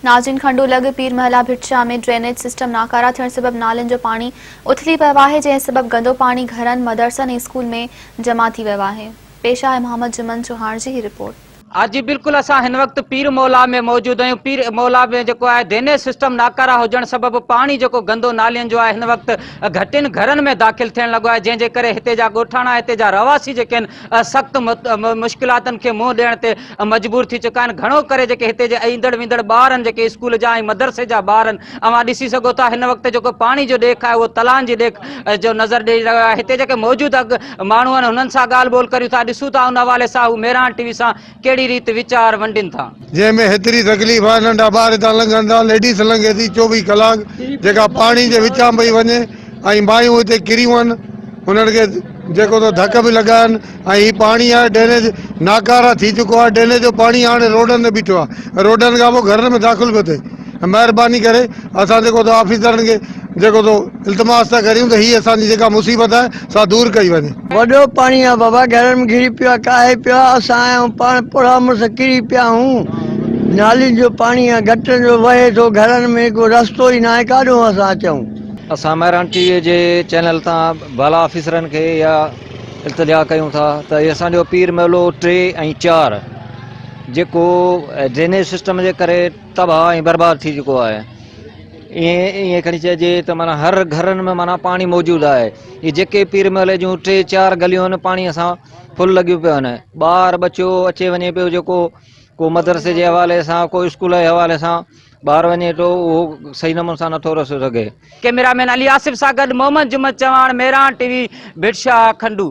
ناظرين کنڊو لڳ پير محلا ڀٽشاهه ۾ ڊرينيج سسٽم ناڪارا ٿيڻ سبب نالين جو پاڻي اٿلي پيو آهي جنهن سبب گندو پاڻي گهرن، مدرسن ۽ اسڪول ۾ جمع ٿي ويو آهي. پيش آهي محمد جمن چوهاڻ جي هي رپورٽ. ها جي بلڪل اسان هن وقت پير مولا ۾ موجود آهيون پير مولا ۾ جيڪو آهي ڊرينيج سسٽم ناڪارا هجڻ سبب پاڻي جيڪو گندو نالين جو آهي هن وقت گهٽين گهرن ۾ داخل ٿيڻ لڳو آهي جنهن جي ڪري هتي جا ڳوٺاڻا هتي جا رهواسي جيڪي آهن سخت مشڪلاتن کي منهن ڏيڻ تي مجبور ٿي چڪا آهن گهڻو ڪري جيڪي هتي جي ايندڙ ويندڙ ٻار آهن جيڪي اسڪول جا ۽ مدرسي جا ٻار آهن اوهان ڏسي سگهو ٿا هن وقت جيڪو پاڻي جو ڏيک آهي اهو تلان جي ڏيک جو نظر ڏئي رهيو آهي هتي جيڪي موجود ماڻهو آهن هنن سان ڳالهه ٻولهه ڪريون ٿا ڏسون ٿا ان حوالي سان هو مهراڻ ٽي وي سان ڪهڙي ريت ويچار ونڊين ٿا. جنهن ۾ هيتري تڪليف آهي ننڍا ٻار هتان لنگهن ٿا ليڊيز لنگهي ٿي 24 ڪلاڪ جيڪا پاڻي جي وچان پئي وڃي ۽ مايون هتي ڪريون آهن انهن کي جيڪو ته ڌڪ به لڳا آهن ۽ هي پاڻي آهي ڊرينيج ناڪاره ٿي چڪو آهي ڊرينيج جو پاڻي هاڻي روڊن تي بيٺو آهي روڊن کان پوء گهرن ۾ داخل پيو ٿئي مهرباني ڪري اسان جيڪو ته آفيسرن کي جيڪو ته التماس ٿا ڪريون ته هي اسان جي جيڪا مصيبت آهي سا دور ڪئي وڃي. وڏو پاڻي آ بابا گهرن ۾ گهري پيو آ ڪاهي پيو آ اسان آيا آهيون پاڻ پوڙها مڙس ڪري پيا آهيون نالين جو پاڻي آ گٽرن جو وهي ٿو گهرن ۾ ڪو رستو ئي ناهي ڪاڏهون اسان اچون. اسان مهراڻ ٽي وي جي چينل تان بالا آفيسرن کي اها التجا ڪيون ٿا ته هي اسان جو پير محلو 3 ۽ 4 جيڪو ڊرينيج سسٽم جي ڪري تباهه ۽ برباد ٿي چڪو آهي ائين ائين کڻي چئجي ته معنيٰ هر گهرن ۾ معنيٰ پاڻي موجود آهي هي جيڪي پير محلي جون ٽي چار گليون آهن پاڻي سان فل لڳيون پيون آهن ٻار ٻچو اچي وڃي پيو جيڪو ڪو مدرسي جي حوالي سان ڪو اسڪول جي حوالي سان ٻار وڃي ٿو اهو صحيح نموني سان نٿو رسي سگهي. ڪئميرا مين علي آصف سان گڏ محمد جمن چواڻ، مهراڻ ٽي وي، ڀٽ شاهه، کنڊو.